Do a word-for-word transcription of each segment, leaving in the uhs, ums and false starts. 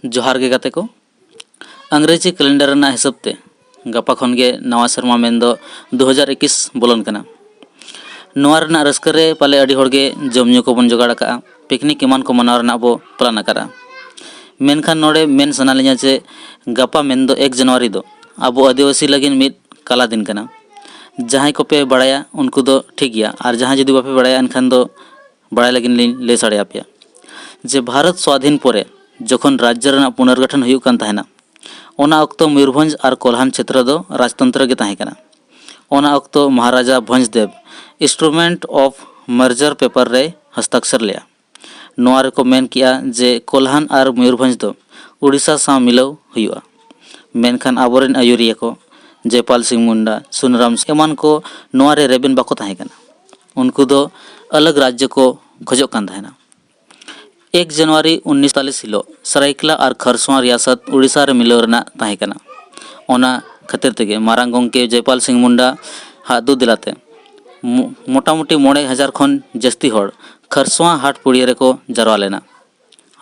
ᱡᱚᱦᱟᱨ ᱜᱮ ᱜᱟᱛᱮ ᱠᱚ᱾ ᱤᱝᱨᱮᱡᱤ calendar ᱨᱮᱱᱟᱜ ᱦᱤᱥᱟᱹᱵ ᱛᱮ ᱜᱟᱯᱟ ᱠᱷᱚᱱ ᱜᱮ ᱱᱟᱣᱟ ᱥᱮᱨᱢᱟ, ᱢᱮᱱᱫᱚ ᱫᱩ ᱦᱟᱡᱟᱨ ᱮᱠᱤᱥ ᱵᱚᱞᱚᱱ ᱠᱟᱱᱟ᱾ ᱱᱚᱣᱟ ᱨᱮᱱᱟᱜ ᱨᱟᱹᱥᱠᱟᱹ ᱨᱮ ᱯᱟᱞᱮ ᱟᱹᱰᱤ ᱦᱚᱲ ᱜᱮ ᱡᱚᱢ ᱧᱩ ᱠᱚᱵᱚᱱ ᱡᱚᱜᱟᱲ ᱟᱠᱟᱫᱼᱟ, ᱯᱤᱠᱱᱤᱠ ᱮᱢᱟᱱ ᱠᱚ ᱢᱟᱱᱟᱣ ᱨᱮᱱᱟᱜ ᱵᱚ plan ᱟᱠᱟᱫᱼᱟ᱾ ᱢᱮᱱᱠᱷᱟᱱ ᱱᱚᱰᱮ ᱢᱮᱱ ᱥᱟᱱᱟ ᱞᱤᱧᱟ ᱡᱮ ᱜᱟᱯᱟ, ᱢᱮᱱᱫᱚ ᱮᱠ ᱡᱟᱱᱩᱣᱟᱨᱤ ᱫᱚ ᱟᱵᱚ ᱟᱹᱫᱤᱵᱟᱹᱥᱤ ᱞᱟᱹᱜᱤᱫ ᱢᱤᱫ ᱠᱟᱞᱟ ᱫᱤᱱ ᱠᱟᱱᱟ᱾ ᱡᱟᱦᱟᱸᱭ ᱠᱚᱯᱮ ᱵᱟᱲᱟᱭᱟ ᱩᱱᱠᱩ ᱫᱚ ᱴᱷᱤᱠ ᱜᱮᱭᱟ, ᱟᱨ ᱡᱟᱦᱟᱸᱭ ᱡᱩᱫᱤ ᱵᱟᱯᱮ ᱵᱟᱲᱟᱭᱟ ᱮᱱᱠᱷᱟᱱ ᱫᱚ ᱵᱟᱲᱟᱭ ᱞᱟᱹᱜᱤᱫ ᱞᱤᱧ ᱞᱟᱹᱭ ᱥᱟᱰᱮ ᱟᱯᱮᱭᱟ ᱡᱮ ᱵᱷᱟᱨᱚᱛ ᱥᱣᱟᱫᱷᱤᱱ ᱯᱚᱨᱮ ᱡᱚᱠᱷᱚᱱ ᱨᱟᱡᱽᱡᱚ ᱨᱮᱱᱟᱜ ᱯᱩᱱᱚᱨᱜᱚᱴᱷᱚᱱ ᱦᱩᱭᱩᱜ ᱠᱟᱱ ᱛᱟᱦᱮᱱᱟ, ᱚᱱᱟ ᱚᱠᱛᱚ ᱢᱚᱭᱩᱨᱵᱷᱚᱸᱡᱽ ᱟᱨ ᱠᱳᱞᱦᱟᱱ ᱪᱷᱮᱛᱨᱚ ᱫᱚ ᱨᱟᱡᱽᱛᱚᱱᱛᱨᱚ ᱜᱮ ᱛᱟᱦᱮᱸ ᱠᱟᱱᱟ᱾ ᱚᱱᱟ ᱚᱠᱛᱚ ᱢᱚᱦᱟᱨᱟᱡᱟ ᱵᱷᱚᱸᱡᱽᱫᱮᱵᱽ Instrument of Merger paper ᱨᱮᱭ ᱦᱚᱥᱛᱟᱠᱥᱚᱨ ᱞᱮᱫᱼᱟ᱾ ᱱᱚᱣᱟ ᱨᱮᱠᱚ ᱢᱮᱱ ᱠᱮᱜᱼᱟ ᱡᱮ ᱠᱳᱞᱦᱟᱱ ᱟᱨ ᱢᱚᱭᱩᱨᱵᱷᱚᱸᱡᱽ ᱫᱚ ᱩᱲᱤᱥᱥᱟ ᱥᱟᱶ ᱢᱤᱞᱟᱹᱣ ᱦᱩᱭᱩᱜᱼᱟ᱾ ᱢᱮᱱᱠᱷᱟᱱ ᱟᱵᱚᱨᱮᱱ ᱟᱹᱭᱩᱨᱤᱭᱟᱹ ᱠᱚ ᱡᱚᱭᱯᱟᱞ ᱥᱤᱝ ᱢᱩᱱᱰᱟ, ᱥᱩᱱᱟᱨᱟᱢ ᱮᱢᱟᱱ ᱠᱚ ᱱᱚᱣᱟ ᱨᱮ ᱨᱮᱵᱮᱱ ᱵᱟᱠᱚ ᱛᱟᱦᱮᱸ ᱠᱟᱱᱟ᱾ ᱩᱱᱠᱩ ᱫᱚ ᱟᱞᱟᱜᱽ ᱨᱟᱡᱽᱡᱚ ᱠᱚ ᱠᱷᱚᱡᱚᱜ ᱠᱟᱱ ᱛᱟᱦᱮᱱᱟ᱾ ᱮᱠ ᱡᱟᱱᱩᱣᱟᱨᱤ ᱩᱱᱤᱥᱥᱚ ᱛᱟᱞᱤᱥ ᱦᱤᱞᱳᱜ ᱥᱟᱨᱟᱭᱠᱮᱞᱟ ᱟᱨ ᱠᱷᱟᱨᱥᱚᱣᱟ ᱨᱤᱭᱟᱥᱟᱛ ᱩᱲᱤᱥᱥᱟ ᱨᱮ ᱢᱤᱞᱟᱹᱣ ᱨᱮᱱᱟᱜ ᱛᱟᱦᱮᱸ ᱠᱟᱱᱟ᱾ ᱚᱱᱟ ᱠᱷᱟᱹᱛᱤᱨ ᱛᱮᱜᱮ ᱢᱟᱨᱟᱝ ᱜᱚᱢᱠᱮ ᱡᱚᱭᱯᱟᱞ ᱥᱤᱝ ᱢᱩᱱᱰᱟ ᱦᱟᱜ ᱫᱩ ᱫᱮᱞᱟᱛᱮ ᱢᱚ-, ᱢᱚᱴᱟᱢᱩᱴᱤ ᱢᱚᱬᱮ ᱦᱟᱡᱟᱨ ᱠᱷᱚᱱ ᱡᱟᱹᱥᱛᱤ ᱦᱚᱲ ᱠᱷᱟᱨᱥᱚᱣᱟ ᱦᱟᱴ ᱯᱩᱲᱤᱭᱟᱹ ᱨᱮᱠᱚ ᱡᱟᱨᱣᱟ ᱞᱮᱱᱟ᱾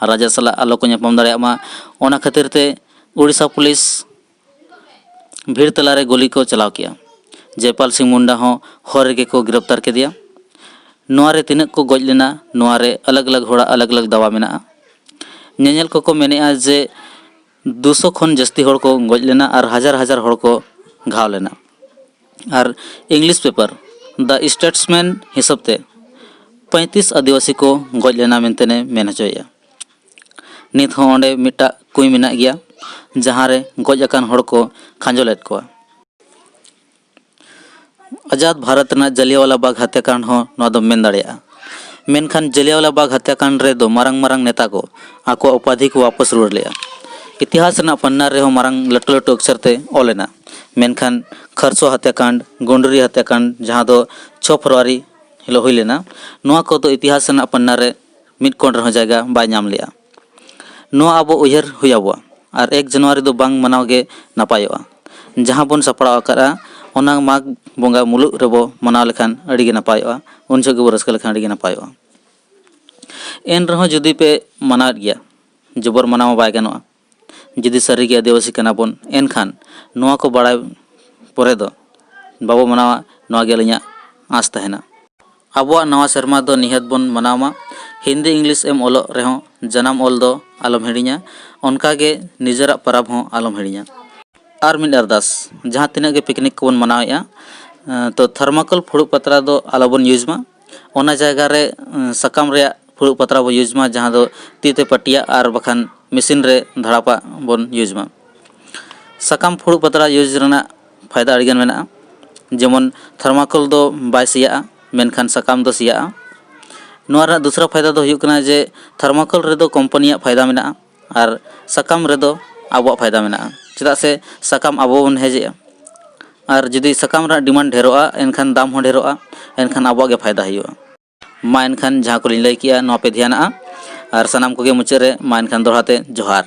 ᱨᱟᱡᱟ ᱥᱟᱞᱟᱜ ᱟᱞᱚ ᱠᱚ ᱧᱟᱯᱟᱢ ᱫᱟᱲᱮᱭᱟᱜ ᱢᱟ, ᱚᱱᱟ ᱠᱷᱟᱹᱛᱤᱨ ᱛᱮ ᱩᱲᱤᱥᱥᱟ ᱯᱩᱞᱤᱥ ᱵᱷᱤᱲ ᱛᱟᱞᱟᱨᱮ ᱜᱩᱞᱤ ᱠᱚ ᱪᱟᱞᱟᱣ ᱠᱮᱜᱼᱟ᱾ ᱡᱚᱭᱯᱟᱞ ᱥᱤᱝ ᱢᱩᱱᱰᱟ ᱦᱚᱸ ᱦᱚᱨ ᱨᱮᱜᱮ ᱠᱚ ᱜᱨᱮᱯᱛᱟᱨ ᱠᱮᱫᱮᱭᱟ᱾ ᱱᱚᱣᱟ ᱨᱮ ᱛᱤᱱᱟᱹᱜ ᱠᱚ ᱜᱚᱡ ᱞᱮᱱᱟ, ᱱᱚᱣᱟ ᱨᱮ ᱟᱞᱟᱜᱽ ᱟᱞᱟᱜᱽ ᱦᱚᱲᱟᱜ ᱟᱞᱟᱜᱽ ᱟᱞᱟᱜᱽ ᱫᱟᱣᱟ ᱢᱮᱱᱟᱜᱼᱟ᱾ ᱧᱮᱧᱮᱞ ᱠᱚᱠᱚ ᱢᱮᱱᱮᱜᱼᱟ ᱡᱮ ᱫᱩᱥᱚ ᱠᱷᱚᱱ ᱡᱟᱹᱥᱛᱤ ᱦᱚᱲ ᱠᱚ ᱜᱚᱡ ᱞᱮᱱᱟ ᱟᱨ ᱦᱟᱡᱟᱨ ᱦᱟᱡᱟᱨ ᱦᱚᱲ ᱠᱚ ᱜᱷᱟᱣ ᱞᱮᱱᱟ᱾ ᱟᱨ English paper The Statesman ᱦᱤᱥᱟᱹᱵ ᱛᱮ ᱯᱚᱸᱭᱛᱨᱤᱥ ᱟᱹᱫᱤᱵᱟᱹᱥᱤ ᱠᱚ ᱜᱚᱡ ᱞᱮᱱᱟ ᱢᱮᱱᱛᱮ ᱮ ᱢᱮᱱ ᱦᱚᱪᱚᱭᱮᱫᱼᱟ᱾ ᱱᱤᱛ ᱦᱚᱸ ᱚᱸᱰᱮ ᱢᱤᱫᱴᱟᱜ ᱠᱩᱸᱭ ᱢᱮᱱᱟᱜ ᱜᱮᱭᱟ, ᱡᱟᱦᱟᱸ ᱨᱮ ᱜᱚᱡ ᱟᱠᱟᱱ ᱦᱚᱲ ᱠᱚ ᱠᱷᱟᱸᱡᱚ ᱞᱮᱫ ᱠᱚᱣᱟ᱾ ᱟᱡᱟᱫ ᱵᱷᱟᱨᱚᱛ ᱨᱮᱱᱟᱜ ᱡᱟᱞᱤᱭᱟᱣᱟᱞᱟ ᱵᱟᱜᱽ ᱦᱚᱛᱭᱟᱠᱟᱸᱰ ᱦᱚᱸ ᱱᱚᱣᱟ ᱫᱚᱢ ᱢᱮᱱ ᱫᱟᱲᱮᱭᱟᱜᱼᱟ᱾ ᱢᱮᱱᱠᱷᱟᱱ ᱡᱟᱞᱤᱭᱟᱣᱟᱞᱟ ᱵᱟᱜᱽ ᱦᱚᱛᱭᱟᱠᱟᱸᱰ ᱨᱮᱫᱚ ᱢᱟᱨᱟᱝ ᱢᱟᱨᱟᱝ ᱱᱮᱛᱟ ᱠᱚ ᱟᱠᱚᱣᱟᱜ ᱩᱯᱟᱫᱷᱤ ᱠᱚ ᱣᱟᱯᱚᱥ ᱨᱩᱣᱟᱹᱲ ᱞᱮᱫᱼᱟ᱾ ᱤᱛᱤᱦᱟᱥ ᱨᱮᱱᱟᱜ ᱯᱟᱱᱱᱟ ᱨᱮᱦᱚᱸ ᱢᱟᱨᱟᱝ ᱞᱟᱹᱴᱩ ᱞᱟᱹᱴᱩ ᱚᱠᱥᱚᱨ ᱛᱮ ᱚᱞ ᱮᱱᱟ᱾ ᱢᱮᱱᱠᱷᱟᱱ ᱠᱷᱟᱨᱥᱚ ᱦᱚᱛᱭᱟᱠᱟᱸᱰ, ᱜᱩᱱᱰᱨᱤ ᱦᱚᱛᱭᱟᱠᱟᱸᱰ, ᱡᱟᱦᱟᱸ ᱫᱚ ᱪᱷᱚ ᱯᱷᱮᱵᱽᱨᱩᱣᱟᱨᱤ ᱦᱤᱞᱳᱜ ᱦᱩᱭ ᱞᱮᱱᱟ, ᱱᱚᱣᱟ ᱠᱚᱫᱚ ᱤᱛᱤᱦᱟᱥ ᱨᱮᱱᱟᱜ ᱯᱟᱱᱱᱟ ᱨᱮ ᱢᱤᱫ ᱠᱚᱬ ᱨᱮᱦᱚᱸ ᱡᱟᱭᱜᱟ ᱵᱟᱭ ᱧᱟᱢ ᱞᱮᱜᱼᱟ᱾ ᱱᱚᱣᱟ ᱟᱵᱚ ᱩᱭᱦᱟᱹᱨ ᱦᱩᱭ ᱟᱵᱚᱣᱟ ᱟᱨ ᱮᱠ ᱡᱟᱱᱩᱣᱟᱨᱤ ᱫᱚ ᱵᱟᱝ ᱢᱟᱱᱟᱣ ᱜᱮ ᱱᱟᱯᱟᱭᱚᱜᱼᱟ᱾ ᱡᱟᱦᱟᱸ ᱵᱚᱱ ᱥᱟᱯᱲᱟᱣ ᱟᱠᱟᱫᱼᱟ, ᱚᱱᱟ ᱢᱟᱜᱽ ᱵᱚᱸᱜᱟ ᱢᱩᱞᱩᱜ ᱨᱮᱵᱚ ᱢᱟᱱᱟᱣ ᱞᱮᱠᱷᱟᱱ ᱟᱹᱰᱤ ᱜᱮ ᱱᱟᱯᱟᱭᱚᱜᱼᱟ᱾ ᱩᱱ ᱡᱚᱦᱚᱜ ᱜᱮᱵᱚ ᱨᱟᱹᱥᱠᱟᱹ ᱞᱮᱠᱷᱟᱱ ᱟᱹᱰᱤ ᱜᱮ ᱱᱟᱯᱟᱭᱚᱜᱼᱟ᱾ ᱮᱱ ᱨᱮᱦᱚᱸ ᱡᱩᱫᱤ ᱯᱮ ᱢᱟᱱᱟᱣᱮᱫ ᱜᱮᱭᱟ, ᱡᱚᱵᱚᱨ ᱢᱟᱱᱟᱣ ᱢᱟ ᱵᱟᱭ ᱜᱟᱱᱚᱜᱼᱟ᱾ ᱡᱩᱫᱤ ᱥᱟᱹᱨᱤᱜᱮ ᱟᱹᱫᱤᱵᱟᱹᱥᱤ ᱠᱟᱱᱟ ᱵᱚᱱ, ᱮᱱᱠᱷᱟᱱ ᱱᱚᱣᱟ ᱠᱚ ᱵᱟᱲᱟᱭ ᱯᱚᱨᱮ ᱫᱚ ᱵᱟᱵᱚ ᱢᱟᱱᱟᱣᱟ, ᱱᱚᱣᱟ ᱜᱮ ᱟᱹᱞᱤᱧᱟᱜ ᱟᱸᱥ ᱛᱟᱦᱮᱱᱟ᱾ ᱟᱵᱚᱣᱟᱜ ᱱᱟᱣᱟ ᱥᱮᱨᱢᱟ ᱫᱚ ᱱᱤᱦᱟᱹᱛ ᱵᱚᱱ ᱢᱟᱱᱟᱣ ᱢᱟ᱾ ᱦᱤᱱᱫᱤ ᱤᱝᱞᱤᱥ ᱮᱢ ᱚᱞᱚᱜ ᱨᱮᱦᱚᱸ ᱡᱟᱱᱟᱢ ᱚᱞ ᱫᱚ ᱟᱞᱚᱢ ᱦᱤᱲᱤᱧᱟ, ᱚᱱᱠᱟᱜᱮ ᱱᱤᱡᱮᱨᱟᱜ ᱯᱚᱨᱚᱵᱽ ᱦᱚᱸ ᱟᱞᱚᱢ ᱦᱤᱲᱤᱧᱟ᱾ ᱟᱨ ᱢᱤᱫ ᱟᱨᱫᱟᱥ, ᱡᱟᱦᱟᱸ ᱛᱤᱱᱟᱹᱜ ᱜᱮ ᱯᱤᱠᱱᱤᱠ ᱠᱚᱵᱚᱱ ᱢᱟᱱᱟᱣᱮᱫᱼᱟ, ᱛᱚ ᱛᱷᱟᱨᱢᱟᱠᱚᱞ ᱯᱷᱩᱲᱩᱜ ᱯᱟᱛᱲᱟ ᱫᱚ ᱟᱞᱚᱵᱚᱱ ᱤᱭᱩᱡᱽ ᱢᱟ᱾ ᱚᱱᱟ ᱡᱟᱭᱜᱟ ᱨᱮ ᱥᱟᱠᱟᱢ ᱨᱮᱭᱟᱜ ᱯᱷᱩᱲᱩᱜ ᱯᱟᱛᱲᱟ ᱵᱚᱱ ᱤᱭᱩᱡᱽ ᱢᱟ, ᱡᱟᱦᱟᱸ ᱫᱚ ᱛᱤ ᱛᱮ ᱯᱟᱹᱴᱤᱭᱟᱜ ᱟᱨ ᱵᱟᱠᱷᱟᱱ ᱢᱮᱥᱤᱱ ᱨᱮ ᱫᱷᱟᱲᱟᱯᱟᱜ ᱵᱚᱱ ᱤᱭᱩᱡᱽ ᱢᱟ᱾ ᱥᱟᱠᱟᱢ ᱯᱷᱩᱲᱩᱜ ᱯᱟᱛᱲᱟ ᱤᱭᱩᱡᱽ ᱨᱮᱱᱟᱜ ᱯᱷᱟᱭᱫᱟ ᱟᱹᱰᱤᱜᱟᱱ ᱢᱮᱱᱟᱜᱼᱟ᱾ ᱡᱮᱢᱚᱱ ᱛᱷᱟᱨᱢᱟᱠᱚᱞ ᱫᱚ ᱵᱟᱭ ᱥᱮᱭᱟᱜᱼᱟ, ᱢᱮᱱᱠᱷᱟᱱ ᱥᱟᱠᱟᱢ ᱫᱚ ᱥᱮᱭᱟᱜᱼᱟ᱾ ᱱᱚᱣᱟ ᱨᱮᱱᱟᱜ ᱫᱩᱥᱨᱟ ᱯᱷᱟᱭᱫᱟ ᱫᱚ ᱦᱩᱭᱩᱜ ᱠᱟᱱᱟ ᱡᱮ ᱛᱷᱟᱨᱢᱟᱠᱚᱞ ᱨᱮᱫᱚ ᱠᱳᱢᱯᱟᱱᱤᱭᱟᱜ ᱯᱷᱟᱭᱫᱟ ᱢᱮᱱᱟᱜᱼᱟ ᱟᱨ ᱥᱟᱠᱟᱢ ᱨᱮᱫᱚ ᱟᱵᱚᱣᱟᱜ ᱯᱷᱟᱭᱫᱟ ᱢᱮᱱᱟᱜᱼᱟ, ᱪᱮᱫᱟᱜ ᱥᱮ ᱥᱟᱠᱟᱢ ᱟᱵᱚ ᱵᱚᱱ ᱦᱮᱡᱮᱜᱼᱟ᱾ ᱟᱨ ᱡᱩᱫᱤ ᱥᱟᱠᱟᱢ ᱨᱮᱱᱟᱜ ᱰᱤᱢᱟᱱᱰ ᱰᱷᱮᱨᱚᱜᱼᱟ, ᱮᱱᱠᱷᱟᱱ ᱫᱟᱢ ᱦᱚᱸ ᱰᱷᱮᱨᱚᱜᱼᱟ, ᱮᱱᱠᱷᱟᱱ ᱟᱵᱚᱣᱟᱜ ᱜᱮ ᱯᱷᱟᱭᱫᱟ ᱦᱩᱭᱩᱜᱼᱟ᱾ ᱢᱟ ᱮᱱᱠᱷᱟᱱ ᱡᱟᱦᱟᱸ ᱠᱚᱞᱤᱧ ᱞᱟᱹᱭ ᱠᱮᱜᱼᱟ, ᱱᱚᱣᱟ ᱯᱮ ᱫᱷᱮᱭᱟᱱᱟᱜᱼᱟ᱾ ᱟᱨ ᱥᱟᱱᱟᱢ ᱠᱚᱜᱮ ᱢᱩᱪᱟᱹᱫ ᱨᱮ ᱢᱟ ᱮᱱᱠᱷᱟᱱ ᱫᱚᱦᱲᱟ ᱛᱮ ᱡᱚᱦᱟᱨ᱾